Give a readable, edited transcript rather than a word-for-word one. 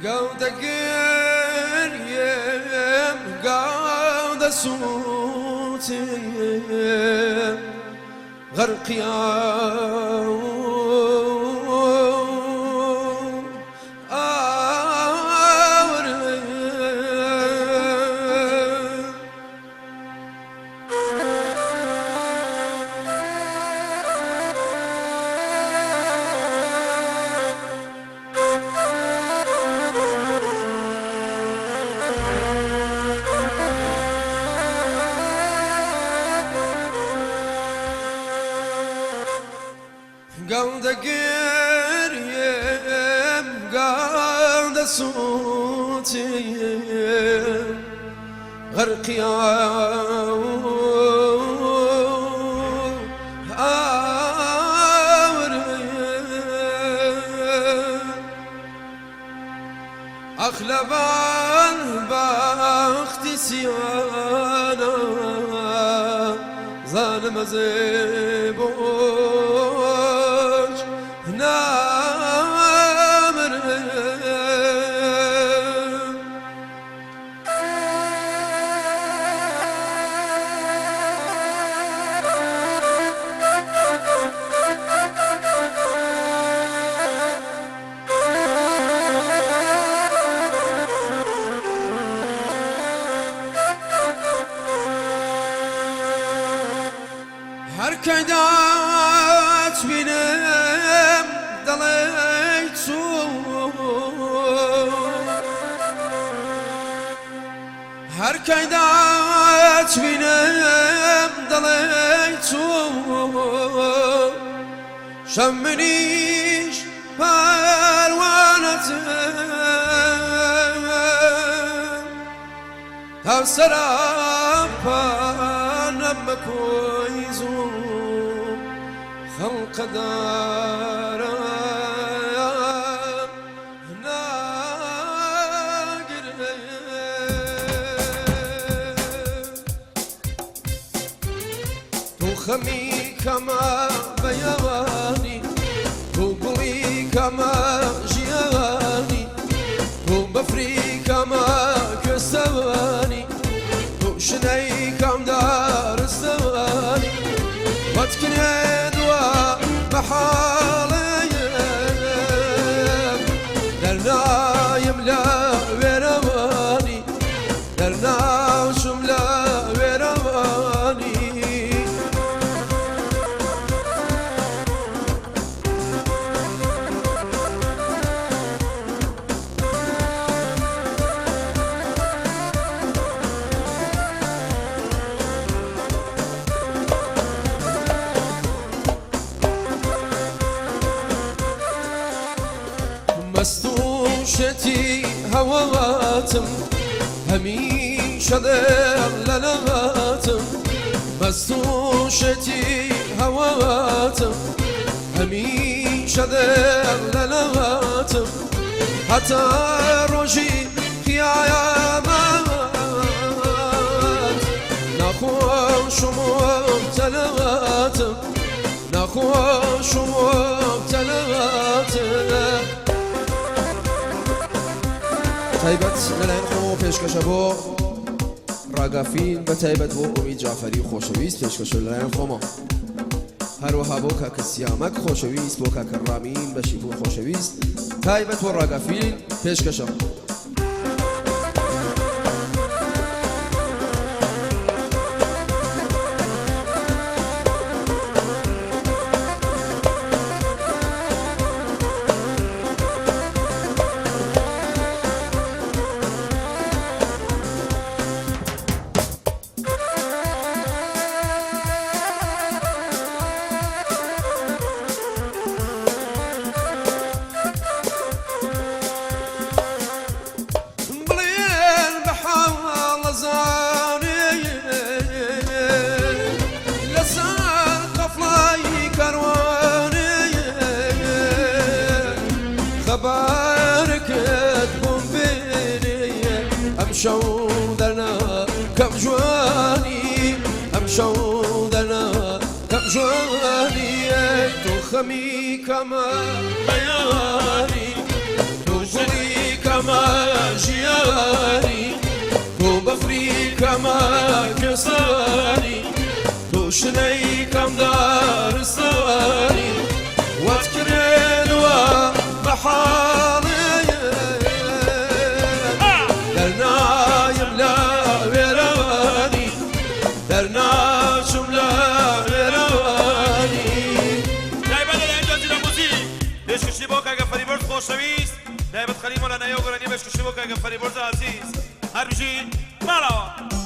گاودەگریم گاودەسووتیم غەرقیان گاودەگریم گاودەسووتیم غەرقیان ئاخ لەبان بەختی سیانە زانم بۆچ نامرم. هەر کەدات بینم دەڵێی چوو، هەر کەدات بینم دەڵێی چوو، شەمنیش پەروانەتم تا سەراپا نەمەکۆی زوو خەڵقەدارە ناگرم. تۆ خەمی کەمە بەیانی، تۆ گوڵی کەمە ژیانی، تۆ بەفری کەمە کوێستانی، تۆ شنەی کەم دارستانی، وەتکنێ دوا بەحاڵێم دەرنایم لە وێرەوانی، دەرناوچم لە وێرەوانی. مەستوشێتی هەواتم هەمیشە دێم لە لەواتم، مەستوشێتی هەواتم هەمیشە دێم لە لەواتم، هەتا ڕۆژی قیامەت ناخۆشم و تەلەواتم، ناخۆشم و تەلەواتم. تایبەت لەلایەن خۆمەوە پێشکەشە بۆ ڕاگافین، بە تایبەت بۆ ئومید جعفەری خۆشەویست پێشکەشە لەلایەن خۆمەوە، هەروەها بۆ کاکە سیامەک خۆشەویست، بۆ کاکە ڕامین بەشی بۆ خۆشەویست، تایبەت بۆ ڕاگافین پێشکەشە. بڵێن بە حاڵەزانێ لەسەر قەفڵای کاروانێ، خەبارکت بۆم بێنێ ئەم شەو دەرنا کەم جوانی، ئەم شەو دەرنا کەم جوانی. تۆ خەمی کەمە بەیانی، تۆ ژنی کەمە کەمە ژیانی تۆ بەفری کەمە کوێستانی تۆ شنەی کەم دارستانی وەت کرێنوە بە حاڵێ دەرنایم لە وێرانی دەرناچم لە وێرانی. تایبەت لەلایەن جەنجینە موزیک پێشکەشی بۆ کاکە فەریبەرز خۆشەویست تایبەت خەلیل مۆلانایە و گۆرانیە پێشکەشی بۆ کاکە فەریبەرز ئازیز هەربژی ماڵەوە.